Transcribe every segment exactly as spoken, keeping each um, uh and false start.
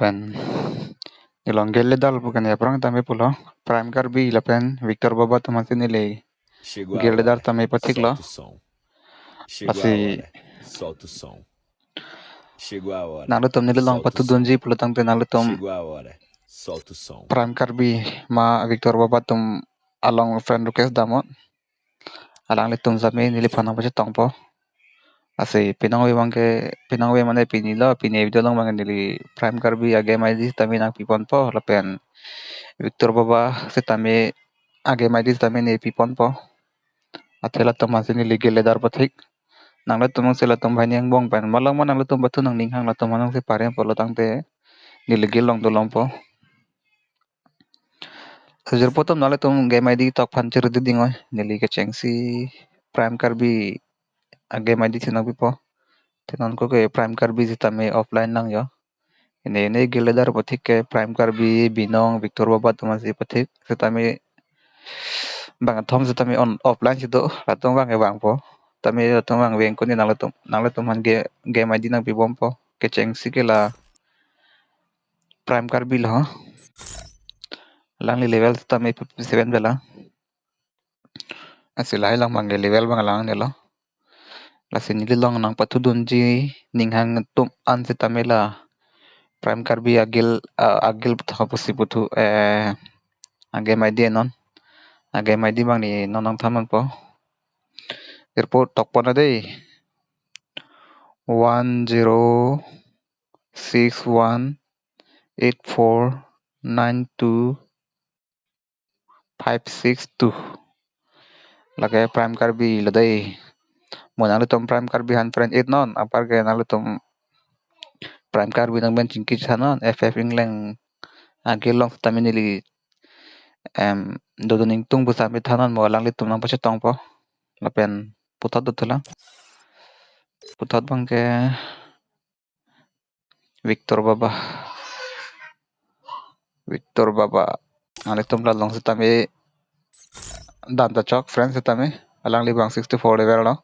Lapen neli along guild leader pu kene aphrang tame pulo. Prime Karbi lapen Victor Baba atum aphansi neli guild leader tame pathiklo. Lasi nanglitum neli along pathudunji pulo tangte nanglitum Prime Karbi ma Victor Baba atum along friend request damnon. Alanglitum sitame neliphan nangpachetongpo. Lasi pinangve abangke, pinangve mane pini lo, pini video along abangke neli Prime Karbi a-game I D sitame nangpiponpo, lapen Victor Baba sitame a-game I D sitame ne piponpo. Athe latum aphansi neli guild leader pathik. Nanglitum si latum banghini angbong pen malom ma nanglitum pathu nangning hang, latum aphan nangsi parem pulo tangte neli guild along dolongpo. Jirpo atum, nanglitum game I D tokphan chirdi dingoi. Neli kechengsi Prime Karbi a-game I D si nangpipo. Te non ko ke Prime Karbi sitame offline lang jo. Ine ine guild leader pathik ke Prime Karbi, Binong, Victor Baba atum aphansi pathik. Sitame bang athom sitame on offline si do, latum abangke vangpo. Tame latum abang veng kuni nanglitum, nanglitum aphan ge-, game I D nangpibompo. Kechengsi ke la Prime Karbi lo. Alangli level sitame fifty seven bela. Lasi lahai lang abangke level abang alangnelo. Lasi neli along nangpathudunji ning hang atum an sitame la Prime Karbi a-guild, a-, a-guild puthot pusi puthu, eh, a-game I D non. A-game I D abang ne non nangthanponpo. Jirpo tokpon dei. One zero six one eight four nine two five six two. Lake Prime Karbi lo dei. Mo nanglitum Prime Karbi aphan friend add non, apar ke nanglitum Prime Karbi nangmen chingki thanon, F F Ingleng a-guild along sitame neli, em, dodun ingtung pu sitame thanon, mo alanglitum nangpachetongpo. Lapen puthot dothulang. Puthot abangke Victor Baba. Victor Baba. Nanglitum la along sitame dam ta chok, friend sitame. Alangli abang sixty-four level lo.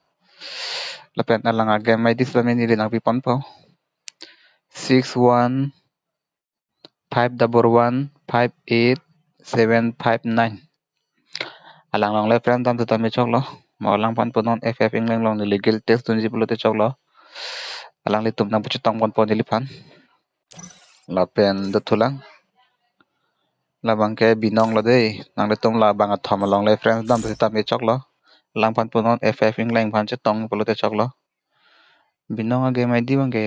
Lapen alang a-game I D sitame neli nangpiponpo. Six one five double one five eight seven five nine. Alang along le friend dam sitame choklo. Mo alangphan punon F F Ingleng along neli guild test dunji pulote choklo. Alanglitum nangpachetongponpo neliphan. Lapen dothulang. Labangke Binong lo dei. Nanglitum la bang athom along le friend dam sitame choklo. Alangphan punon F F Ingleng aphan chetong pulote choklo. Binong a-game I D abangke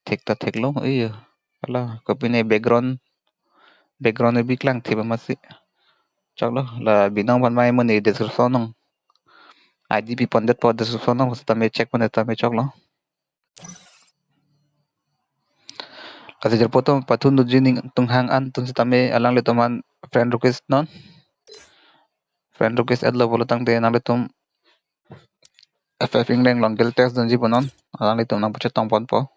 thek ta theklo, iyo. Hala, kopine background, background bi klangthip amatsi. Choklo, la Binong aphan mai mo ne description along I D pipondetpo, description along sitame check pon sitame choklo. Lasi jirpo atum pathudunji ning tung hang an atum sitame alanglitum aphan friend request non. Friend request add lo pulo tangte nanglitum F F Ingleng along guild test dunji punon, alanglitum nangpachetongponpo.